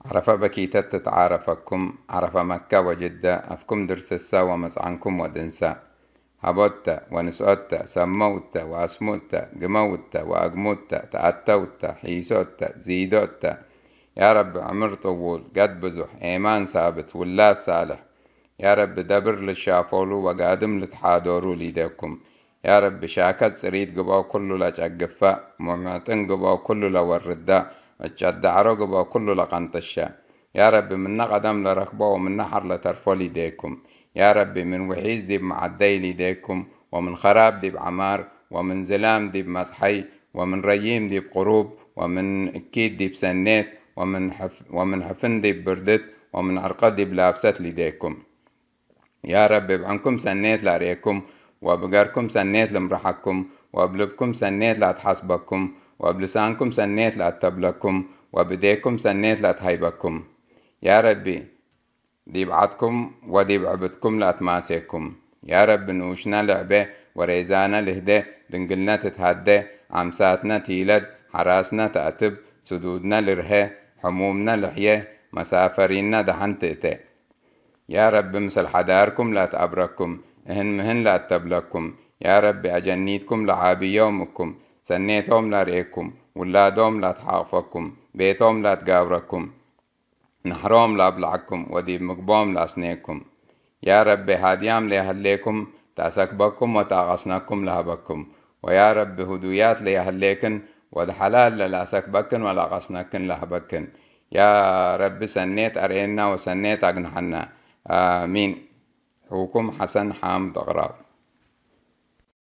ዓረፋ በኪተት ትትዓረፈኩም፣ ዓረፋ መካ ወጅዳ፣ ኣፍኩም ድርስሳ ወመጽዓንኩም ወድንሳ። ሃቦተ ወንስኦተ፣ ሰመውተ ወኣስሙእተ፣ ግመውተ ወኣግሙተ፣ ተኣተውተ፣ ሒሶተ፣ ዚዶተ። ያ ረቢ ዕምር ጥዉል፣ ገድ ብዙሕ፣ ኤማን ሳብት፣ ውላድ ሳልሕ። ያ ረቢ ደብር ልሻፎሉ ወጋድም ልትሓዶሩ ሊደኩም። ያ ረቢ ሻከት ጽሪት ግቦ ኩሉ ለጨግፋ፣ ሙምዕጥን ግቦ ኩሉ ለወርዳ፣ ዕጨት ዳዕሮ ግቦ ኩሉ ለቐንጥሻ። ያ ረቢ ምነ ቀደም ለረክቦ ወምነ ሐር ለተርፎ ሊደኩም። ያ ረቢ ምን ውሒዝ ዲብ መዓደይ ሊደኩም፣ ወምን ኸራብ ዲብ ዐማር፣ ወምን ዝላም ዲብ መጽሐይ፣ ወምን ረዪም ዲብ ቅሩብ፣ ወምን እኪት ዲብ ሰኔት፣ ወምን ሕፍ-፣ ወምን ሕፍን ዲብ ብርድት፣ ወምን ዕርቀ ዲብ ላብሰት ሊደኩም። ያ ረቢ እብ ዐንኩም ሰኔት ለአርኤኩም፣ ወእብ ገርኩም ሰኔት ልምረሐኩም፣ ወእብ ልብኩም ሰኔት ለአትሐስበኩም፣ ወእብ ልሳንኩም ሰኔት ለአተብለኩም፣ ወእብ እዴኩም ሰኔት ለአትሀይበኩም። ያ ረቢ ዲብ ዐድኩም ወዲብ ዕብድኩም ለአትማሴኩም። ያ ረቢ ንኡሽነ ልዕቤ ወሬዛነ ልህዴ፣ ድንግልነ ትትሀዴ፣ አምሳትነ ቲለድ፣ ሐራስነ ተአትብ፣ ስዱድነ ልርሄ፣ ሕሙምነ ልሕዬ፣ መሳፈሪነ ደሐን ትእቴ። ያ ረቢ ምስል ሐዳርኩም ለአትአብረኩም፣ እህን ምህን ለአተብለኩም። ያ ረቢ አጀኒትኩም ለዓብዮም እኩም፣ ሰኔቶም ለአርኤኩም፣ ውላዶም ለአትሓቅፈኩም፣ ቤቶም ለአትጋብረኩም። ናሕሮም ለአብልዐኩም ወዲብ ምግቦም ለአስኔኩም። ያ ረቢ ሃድያም ለየሀሌኩም ተአሰክበኩም ወተአቀስነኩም ለሀበኩም። ወያ ረቢ ህዱያት ለየሀሌክን ወድ ሐላል ለለአሰክበክን ወለአቀስነክን ለሀበክን። ያ ረቢ ሰኔት አርኤና ወሰኔት አግንሐና። አሚን። ሕውኩም ሐሰን ሓምድ አቅራብ።